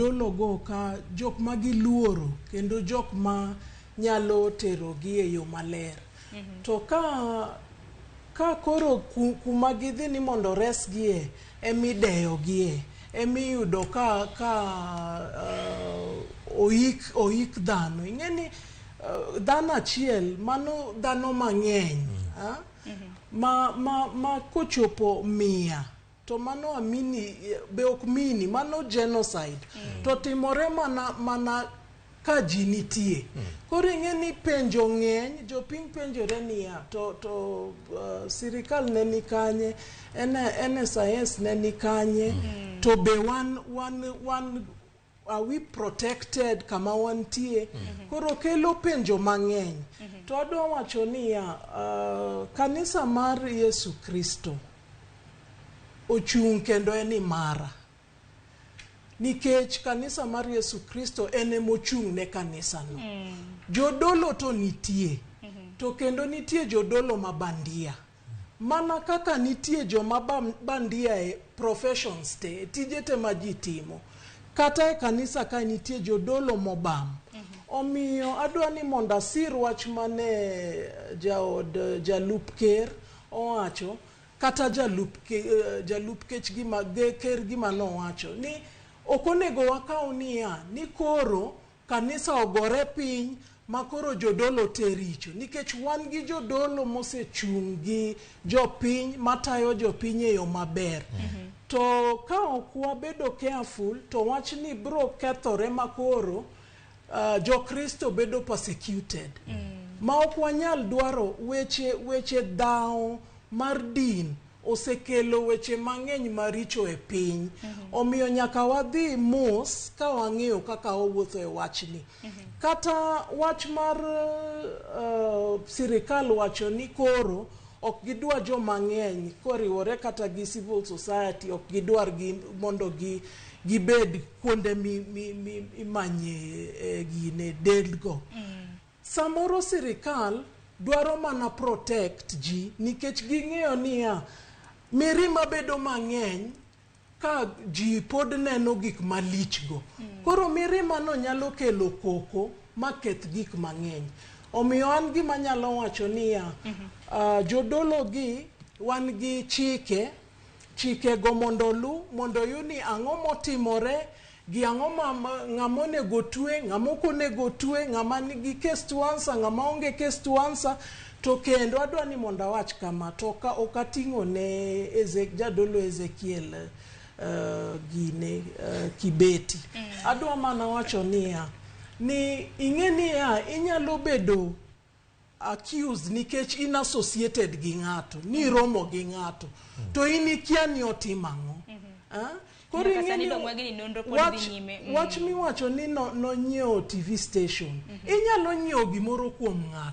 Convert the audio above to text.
jodolo go ka jok ma giluoro kendo jok ma nyalo terogi e yo maler. To ka koro kuma gidhi ni mondo resgie emideyogie, emiyudo ka oik dhano. Ing'e ni dhano achiel mano dhano mang'eny, ah? Ma kochopo 100 to mano amini be ok mini mano genocide to timore mana ka ji nitie. Koro ing'e ni penjo ng'eny, jopiny penjore niya, to sirikal ne ni kanye, NSIS ne ni kanye, to be wan are we protected kama wantie? Koro kelo penjo mang'eny. To adwa wacho niya, kanisa mar Yesu Kristo ochung' kendo en imara, nikech kanisa mar Yesu Kristo en emochung' ne kanisano. Jodolo to nitie, to kendo nitie jodolo ma bandia, mana kaka nitie joma bandia e professions te, e tije te ma ji timo. Kata e kanisa ka nitie jodolo mobam. Omiyo adwa ni mondo asir wach mane jaod jalup ker owacho, kata jalup kech gima ker gima nowacho ni ok onego wakaw niya ni koro kanisa ogore piny ma koro jodolo te richo, nikech wan gi jodolo mosechung' gi jopiny matayo jopiny e yo maber. To ka ok wabedo careful to wachni biro kethore ma koro jokristo bedo persecuted ma ok wanyal dwaro. Weche dhawo mar din osekelo weche mang'eny maricho e piny. Omiyo nyaka wadhi mos ka wang'eyo kaka wawuotho e wachni. Kata wach mar sirikal wacho ni koro ok gidwa joma ng'eny koriwore kata gi civil society, ok gidwar gi mondo gi gibed kuonde mi imanye gine delgo. Samoro sirikal dwaro mana protect ji nikech ging'eyo niya mirima bedo mang'eny ka ji pod neno gik malich go. Koro mirima no nyalo kelo koko maketh gik mang'eny. Omiyo an gima nyalo wacho niya, jodolo gi wan gi chike, chikego mondo olu mondo oyud ni ang'o motimore gi ang'o ma ng'ama onego twe, ng'ama ok onego twe, ng'ama nigi case to answer, ng'ama onge case to answer. To kendo adwa ni mondo awach kama, to ka ok ating'o ne jadolo Ezekiel gine kibeti. Adwa mana wacho niya, ni ing'e niya, inyalo bedo accused nikech in associated gi ng'ato, ni romo gi ng'ato, to in ikia ni otimo ang'o. Ah? Koro Nyaka ing'e sani ni dong' wagi ni nonro pod dhi nyime. Wach miwacho ni nonyiewo TV station, inyalo nyiewo gimoro kuom ng'ato.